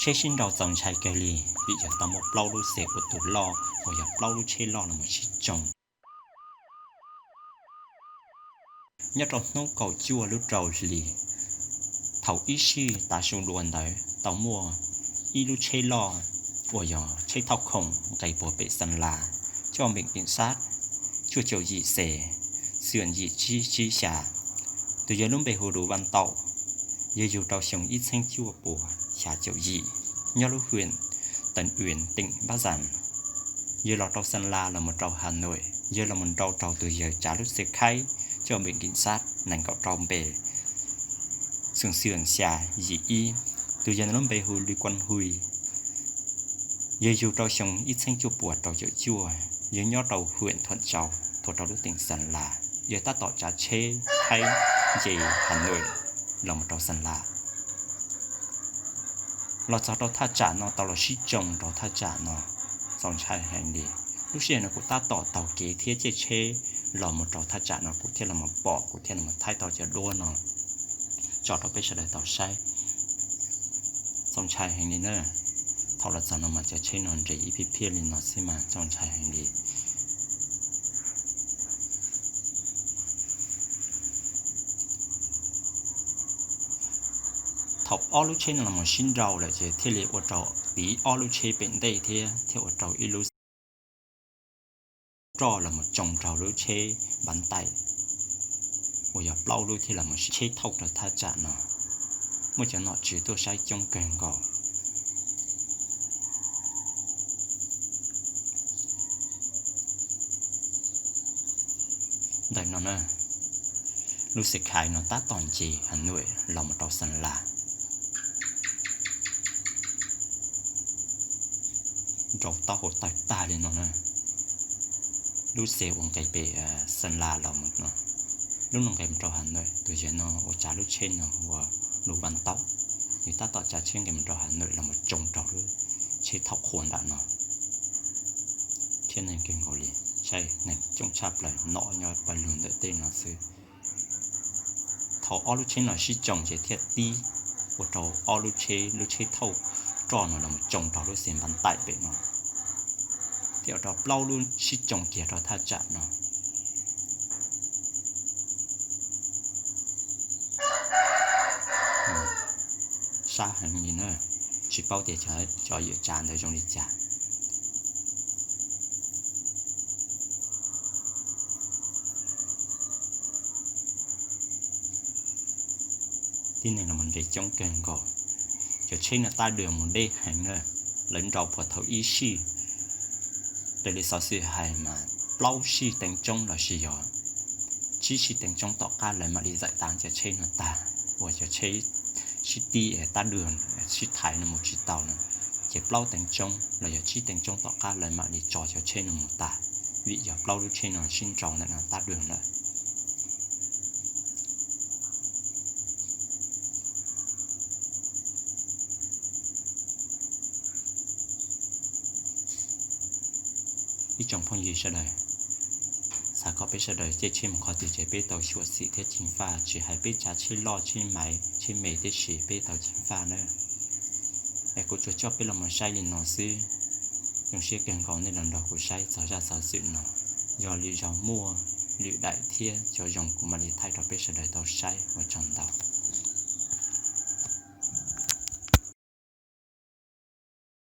Tsheb sib nraus txaus ntshai kawg li, vim yog tau muaj plaub lub xes ua tus loj uas yog plaub lub tsheb loj los mus sib tsoo. Nyob rau hnub kaum cuaj lub rau hlis, thaum ib sij tav su dua ntawd tau muaj ib lub tsheb loj uas yog tsheb thauj khoom nqes puag pem Xas Las coj npeem keem xab cuaj caum yim xes, xyoo yim tsib tsib xya. Tus yawg lub npe hu Lus Vaj Ntaus, yawg yug rau xyoo ib txheeb cuaj puas xya caum yim, nyob lub hwm Teem Uas, teem Npab Zas. Yawg los rau Xas Las los mus rau Has Nuam, yawg los mus nrau rau tus yawg tsav lub xes khaib coj npeem keem xab nees nkaum rau npe, xyoo xya yim ib. Tus yawg ntawd lub npe hu Lwm Kuam Hwj, yawg yug rau xyoo ib txheeb cuaj puas rau caum cuaj, yawg nyob rau hwm Thuam Tsau, thuam rau lub teem Xas Las. Yawg tab tom tsav tsheb khaib nce Has Nuam los mus rau Xas Las. Los txog rau thaj tsam no tau los sib tsoo rau thaj tsam no, txaus ntshai heev li. Lub sij hawm no kuv tab tom taug kev thiab caij tsheb los mus rau thaj tsam no kuv thiaj los pom, kuv thiaj los thaij tau cov duab no tso rau peb sawv daws tau saib. Txaus ntshai heev li na. Thaum los txog no mas cov tsheb no nres ib phiab phiab li no xwb mas txaus ntshai heev li. Thaum ob lub tsheb no los sib nraus lawm ces thiaj li ua rau tiv ob lub tsheb pem ntej thiab thiaj ua rau ib lub roj los mus tsoo rau lub tsheb npav ntaim uas yog plaub lub thiaj los mus sib tsheb thauj rau thaj tsam no. Muaj cov nom tswv tuaj saib coob kawg nkaus. Ntawm no na, lub xes khaib no tab tom nce Has Nuam los mus rau Xas Las. Nrau taub hau tawg tag li no na. Lub xes uas nqes pem Xas Las los mus no, lub no nqes mus rau Has Nuam, tus yawg no uas tsav lub tsheb no hu ua Lus Vaj Ntaus, nws tab tom tsav tsheb nqes mus rau Has Nuam los mus tsoo rau lub tsheb thauj qhua nram no. Thiab neeg kawg nkaus li, saib neeg coob tshaj plaws no nyob pawg lug ntawm tej no xwb. Thaum ob lub tsheb no sib tsoo ces thiaj tib ua rau ob lub tsheb, lub tsheb thauj roj no los mus tsoo rau lub xes npav ntaim pem no, thiaj ua rau plaub lub sib tsoo kiag rau thaj tsam no. Sab heev li na, tsis paub tias cov yawm tsav ntawd zoo li cas. Tib neeg los nres coob kawg nkaus. Cov tsheb no tab dwg mus deb heev na, lawv nrau puag thaum ib sij, raws li xov xwm hais mas plaub sij teev tsoob los sis yog tsib sij teev tsoob tom qab lawv mam li zaim tav cov tsheb no tag, uas cov tsheb sib tib tab dwg sib thaiv no mus tsis tau no, ces plaub teev tsoob los yog tsib teev tsoob tom qab lawv mam li tso cov tsheb no mus tag, vim yog plaub lub tsheb no sib nrau ntawm no tab dwg lawm. Ib tsoom phooj ywg sawv daws, xav kom peb sawv daws caij tsheb mus qhov twg ces peb tau xyuam xim thiab ceev faj, tsis hais peb tsav tsheb loj tsheb maiv tsheb me tib si peb tau ceev faj na. Es kuv tsuas coj peb los mus saib li no xwb. Zoo siab kawg nkaus nej los nrog kuv saib txog zaj xov xwm no. Yog lwm zaus muaj lwm daim thiab cov zoo kuv mam li thaij rau peb sawv daws tau saib, ua tsaug ntau.